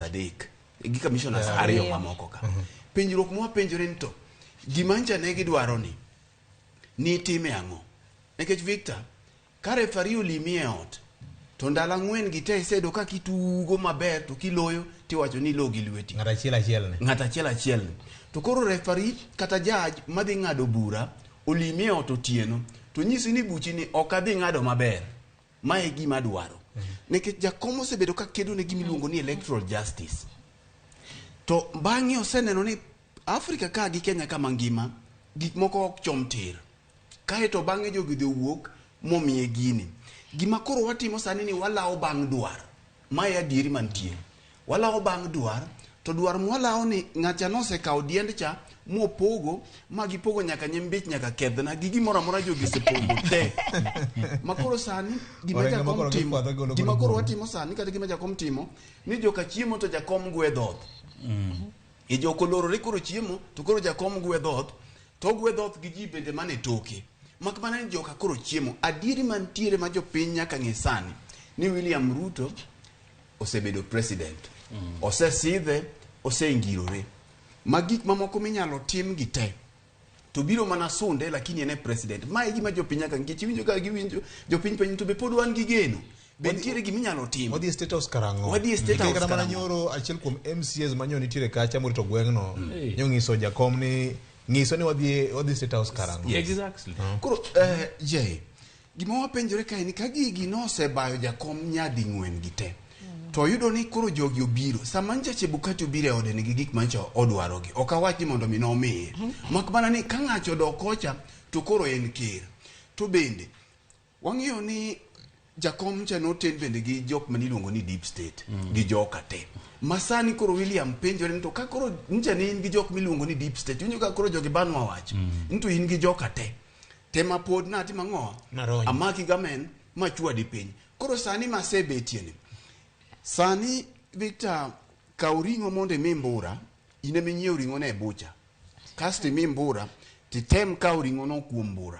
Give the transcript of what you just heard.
adek gi commissioners ariyo mamoko ka. Penjruok mwapenjore ni to gima ncha ne gidwaro ni nitime ang'o? Nikech Victor, ka referee olimi e ot to ndalo ang'wen gi te isedo ka kitugo maber to kiloyo tiwacho ni ilo gi lweti. Ng'at achiel achiel ni. Ng'at achiel achiel ni. To koro referee kata judge madhi ng'ado bura olimi e ot otieno to nyisi ni buchi ni ok adhi ng'ado maber. Ma e gima adwaro. Nikech jakom osebedo ka kedo ne gima iluongo ni electoral justice. To bang'e oseneno ni Afrika ka gi Kenya ka mangima gik moko ok chom tir. Kae to bang'e jogi dhi owuok momiye gini. Gima koro watimo sani ni walawo bang' dwar. Mae adieri mantie. Walawo bang' dwar, to dwar mwalawo ni ng'acha nosekawo diend cha mopogo ma gipogo nyaka nyimbich nyaka kedhna gi gimoro amora jogi osepogo te. Ma koro sani gima Orengo ma jakom koro timo, gikwadho golo gima godo koro buru. watimo sani kata gima jakom timo ni joka chiemo to jakom gwe dhoth. E jok olorore koro chiemo to koro jakom gwe dhoth to ogwe dhoth gi ji bende mane toke. Mak mana ni joka koro chiemo. Adieri mantiere ma jopiny nyaka ng'e sani ni William Ruto osebedo president. Osesidhe, osengirore. Ma gik mamoko minyalo tim gi te to biro mana sunde lakini en e president. Ma e gima jopiny nyaka nikech iwinjo ka giwinjo jopiny penjo to be pod wan gi geno. Be nitiere gima inyalo tim? Wadhi e State House karang'o? Wadhi e State Nikech House kata mana karang'o? nyoro achiel kuom MCAs manyo nitiere kacha morito gweng'no nyonyiso jakom ni nyiso ni wadhi wadhi State House karang'o. Yes. Exactly. Koro Jay, gima wapenjore kae ni ka gigi nosebayo jakom nyading'wen gi te to oyudo ni koro jogi obiro sama ncha Chebukati obiro e ode nigi gik mancha odwarogi ok awach ni mondo mi nomiye mak mana ni ka ng'acho odok kocha to koro en ker to bende wang'eyo ni jakom cha noten bende gi jok mane iluongo ni deep state gi joka te ma sani koro William penjore ni to ka koro ncha ne in gi jok miluongo ni deep state iwinjo ka koro jogi banwa wach ni to in gi joka te tema pod natimo ang'o Narony. amaki gamen machwadi piny koro sani masebetie ni sani Victor kaw ring'o mondo imi mbura in ema inyiew ring'o ne e bucha kasto imi mbura titem kaw ring'o no kuom mbura.